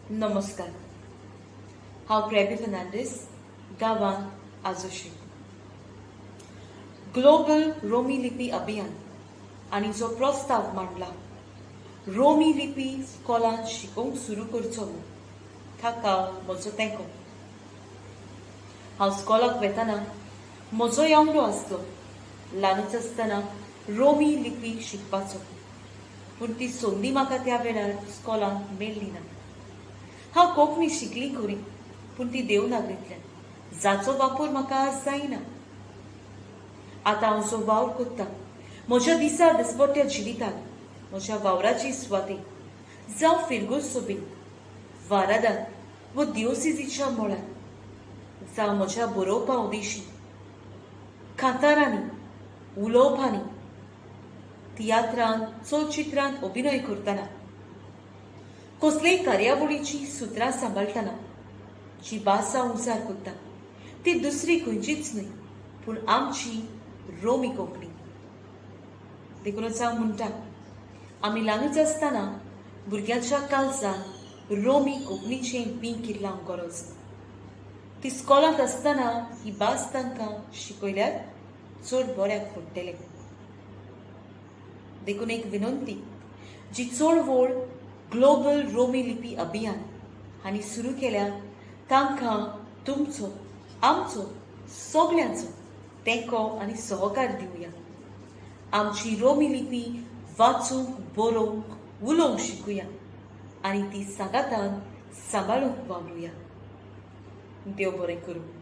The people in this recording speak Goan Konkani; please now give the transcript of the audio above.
नमस्कार. हांव क्रेबी फर्नांडीस, गांवांत आजोशी. ग्लोबल रोमी लिपी अभियान आनी जो प्रस्ताव मांडला, रोमी लिपी स्कॉलान शिकोवंक सुरू करचो म्हूण, ताका म्हजो तेंको. हांव स्कॉलाक वेतना म्हजो यावंडो आसलो ल्हानूच आसतना रोमी लिपी शिकपाचो, पूण ती संदी म्हाका त्या वेळार स्कॉलांत मेळ्ळी ना. हांव कोंकणी शिकली खरी, पूण ती देवनागरींतल्यान, जाचो वापर म्हाका आज जायना. आतां हांव जो वावर करता, म्हज्या दिसा दिसपट्ट्या जिवितांत म्हज्या वावराची सुवाते, जावं फिरगोज सोबीत वारादान व दिओसिजीच्या मळार, जावं म्हज्या बरोवपा उदेशी कांतारांनी, उलोवपांनी, तियात्रांत, चलचित्रांत अभिनय करतना, कसलेय कार्यावळीची सुत्रां सांबाळटना जी भास हांव उजार करता, ती दुसरी खंयचीच न्हय पूण आमची रोमी कोंकणी. देखूनच हांव म्हणटा, आमी ल्हानूच आसतना भुरग्यांच्या काळजान रोमी कोंकणीचें बीं किल्लावंक गरज. ती स्कॉलांत आसतना ही भास तांकां शिकयल्यार चड बऱ्याक पडटलें. देखून एक विनंती, जी चळवळ ग्लोबल रोमी लिपी अभियान हांणी सुरू केल्या, तांकां तुमचो, आमचो, सगल्यांचो तेंको आनी सहकार दिवया. आमची रोमी लिपी वाचूंक, बरोवंक, उलोवंक शिकूया आनी ती सांगातान सांबाळूंक वावरुया. देव बरें करूं.